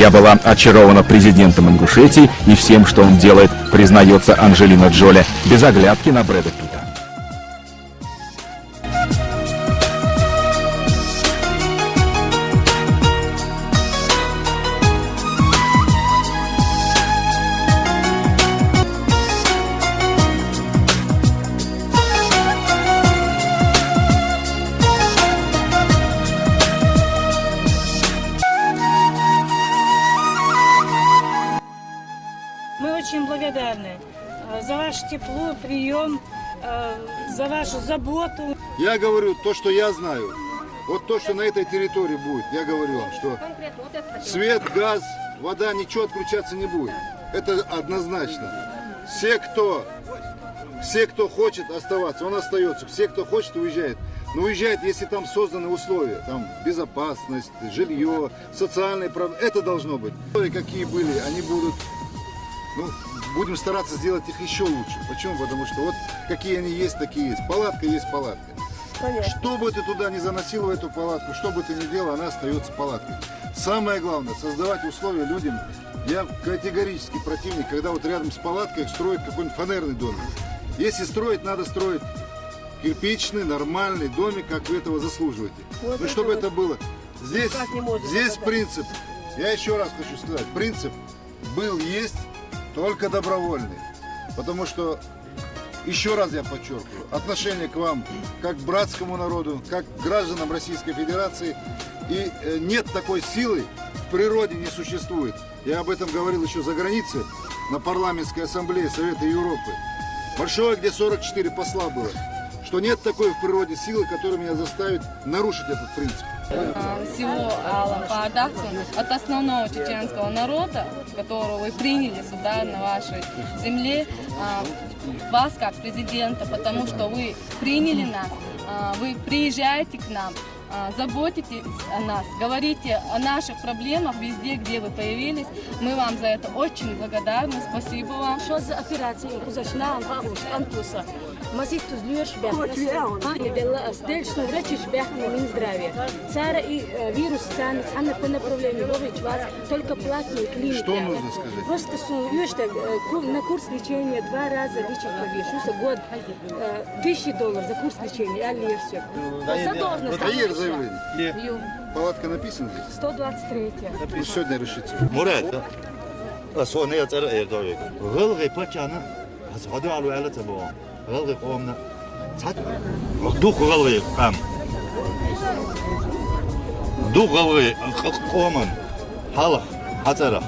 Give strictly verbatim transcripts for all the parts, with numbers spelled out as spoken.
Я была очарована президентом Ингушетии и всем, что он делает, признается Анджелина Джоли, без оглядки на Брэда Питта. Мы очень благодарны э, за ваше тепло, прием, э, за вашу заботу. Я говорю то, что я знаю. Вот то, что на этой территории будет, я говорю вам, что свет, газ, вода, ничего отключаться не будет. Это однозначно. Все, кто, все, кто хочет оставаться, он остается. Все, кто хочет, уезжает. Но уезжает, если там созданы условия, там безопасность, жилье, социальные права, это должно быть. Условия какие были, они будут, ну, будем стараться сделать их еще лучше. Почему? Потому что вот какие они есть, такие есть. Палатка есть палатка. Конечно. Что бы ты туда не заносил в эту палатку, что бы ты ни делал, она остается палаткой. Самое главное, создавать условия людям. Я категорически противник, когда вот рядом с палаткой строят какой-нибудь фанерный домик. Если строить, надо строить кирпичный, нормальный домик, как вы этого заслуживаете. Вот Ну, это чтобы вот. это было. Здесь, Как не может здесь это принцип. Я еще раз хочу сказать, принцип был, есть, только добровольный. Потому что, еще раз я подчеркиваю, отношение к вам как к братскому народу, как к гражданам Российской Федерации. И э, нет такой силы, в природе не существует. Я об этом говорил еще за границей на парламентской ассамблее Совета Европы. Большое, где сорок четыре посла было. Что нет такой в природе силы, которая меня заставит нарушить этот принцип. Всего Алла Пардахтун от основного чеченского народа, которого вы приняли сюда, на вашей земле, а, вас как президента, потому что вы приняли нас, а, вы приезжаете к нам, а, заботитесь о нас, говорите о наших проблемах везде, где вы появились. Мы вам за это очень благодарны. Спасибо вам. Шо за операция, кузачна, антуса. Масих туз льёш бяхнас. Ани белла ас. Дальше врачиш бяхна Минздравия. Цара и э, вирус цанис, ана по направлению лович вас, только платные клиники. Что нужно сказать? Просто су, ешь так, э, ку- на курс лечения два раза лечить могли. Шуса год. Э, тысячи долларов за курс лечения, а льёш всё. Задолженность. Поедешь заявление? Палатка написана здесь? Сто двадцать третья. Ну, сегодня решится. Мурат, а со не цара эрдовик. Гылгы пачана, ас ходу алу ала цабо. Гылгы комна. Цат. Дух гылгы кам. Дух гылгы коман. Халах, хацарах.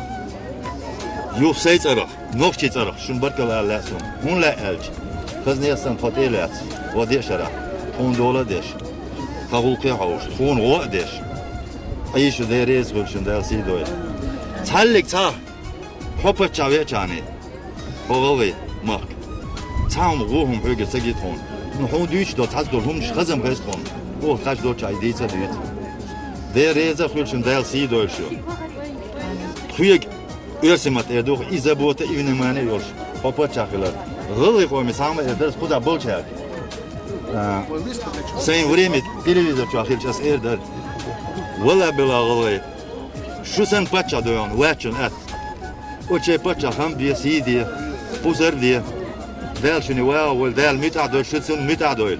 Юфсей царах, нохчи царах, шун баркала ласун. Хун ла элч. Хазне сан хотел ац. Воде шара. Хун дола деш. Хагулки хауш. Хун го деш. Айшу де рез гулшун дал сидой. Цаллик ца. Хопа чаве чани. Хогови мак. Цам гухум хёге цагит хун. Ну хун дюч до цаз дол хум шхазам гест хун. О хаш до чай дица дюч. Де реза хулшун дал сидой шу. Хуек Эрсимат эрдух и забота, и внимание ёлш. Хопа чахилар. Гылгы коми сама эрдерс куда болчак. Сайн время телевизор чахил час эрдер. Вала бела гылгы. Шу сан пача доян, вачун ат. Оче пача хам бе, си де, пузар де. Дал шуни ва, вал дал мита дол, шуцун мита дол.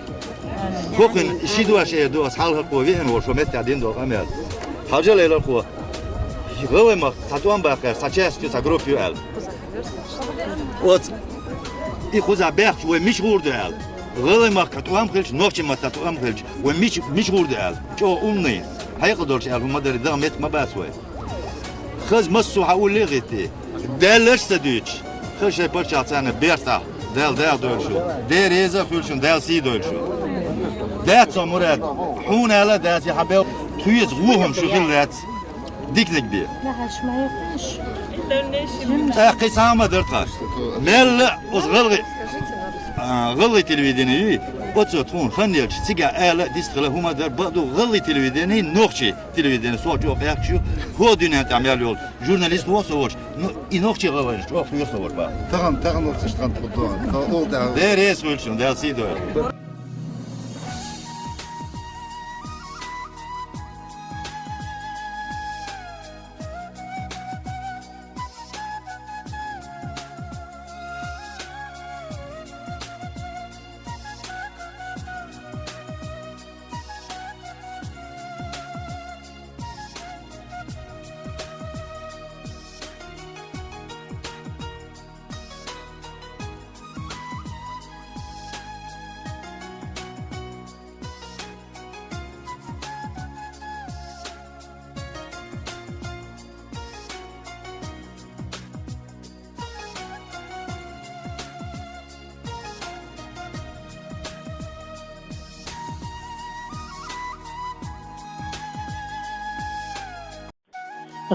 Хокин шидуаш эрдуас хал хакко вен вошо метта дин дол амел. Хажал элар ко. Гылгы мак, сатуан бакар, сачаски, сагрофию ал. Оц. И хуза бяхч, вой миш гурду ал. Гылгы мак, татуам хилч, нохчи мат татуам хилч, вой миш, миш гурду ал. Чо умный. Хайка дорч ал, хумадари да мет ма бас вой. Хаз массу ха улли гити. Далаш садуч. Хашай парча цана берта. Дал дал дойшу. Де реза хулшун, дал си дойшу. Дат со мурат. Хун ала дат я хабел. Туез гухум шу хиллат. Диклик би. Ахи сама дартха. Мелла оз гылгы. Гылгы телевидение. Оцо тхун ханнелч цига ала дистхила хума дар баду гылгы телевидение нохчи. Телевидение со чох якчу. Хо дюнен там ял ёл. Журналист вос овош. Ну и нохчи гылгы чох юс овош ба. Таган таган оциш таган тудуан. Ол да. Де рез хулшун, дал си дой.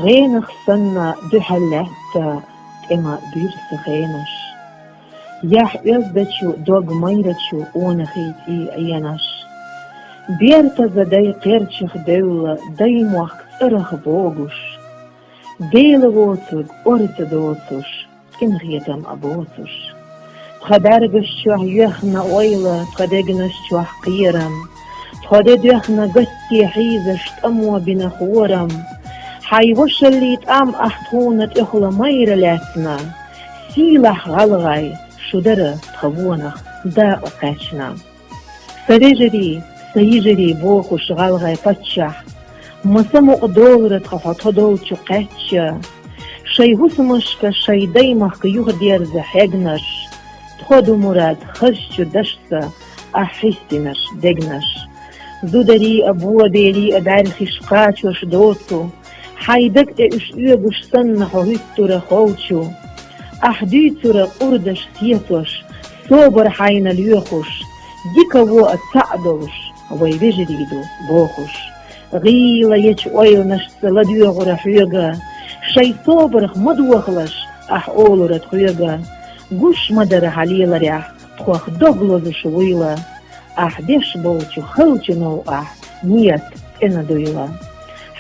ГӀенах санна дуьхьал лаьтта тӀема буьрса хенаш. Яхь оьздачу, дог майрачу, къонахий цӀий Ӏенаш. Бертаза дай кхерчах девлла, даймохк цӀарах богуш. Дела воцург орца доцуш, цӀена хетам а боцуш. Тха бӀаьргаш чохь йоьхна ойла, тха дегнаш чохь кхерам. Тхо де доьхна гатте хьийзаш, тӀамо бина хорам. Хьайн вошаллий тӀам ахь тхуна тӀехула майра лаьцна. Сийлахь гӀалгӀай, шу дара тха вонах дакъа кхаьчна. Сан вежарий, сан йижарий, бохуш гӀалгӀай паччахь, маса мукъа долура тхан хьо тхо долчу кхаьчча. Шайн хӀусамашка, шайн даймахка юхадерза хьегнаш, тхо ду, Мурад, хазчу дашца ахь хьистинарш дегнаш. Зударий а, бобелий а бӀаьрхиш кхачош доцу, хьайн даг тӀе уьш оьгуш санна хьо хӀуьттура холчу. Ахь дуьйцура къурдаш сецош, собар хьайна лоьхуш, дика во а цхьаъ долуш, вай вежарий ду бохуш. ГӀийла ечу ойланашца ладоьгӀура хьоьга, шайн собарх ма дохалаш, ахь олура тхоьга. Гуш ма дара хьан леларехь, тхох дог лозуш вуйла. Ахь деш болчу халчу новкъахь нийят цӀена дуйла.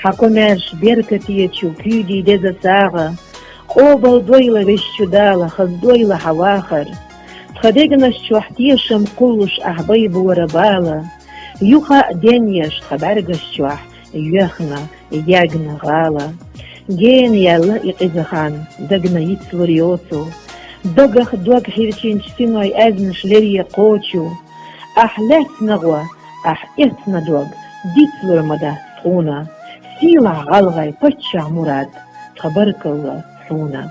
Хьан комаьрша беркатечу куьйгийн деза сагӀа, къобал дойла Везачу Дала, хаза дойла хьан вахар. Тхан дегнаш чохь тешам кхуллуш ахь байбора бала, юха а денъеш тхан бӀаьргаш чохь йоьхна, ягна гӀала. Гена яьлла и къиза хан, дагна йицлур йоцу. Дагах дог хьирчинчу синой аьзнаш лере кхочу. Ахь лаьцна гӀо, ахь эцна дог, дицлур ма дац тхуна. Сийлахь гӀалгӀай паччахь, Мурад, тхан баркалла хьуна.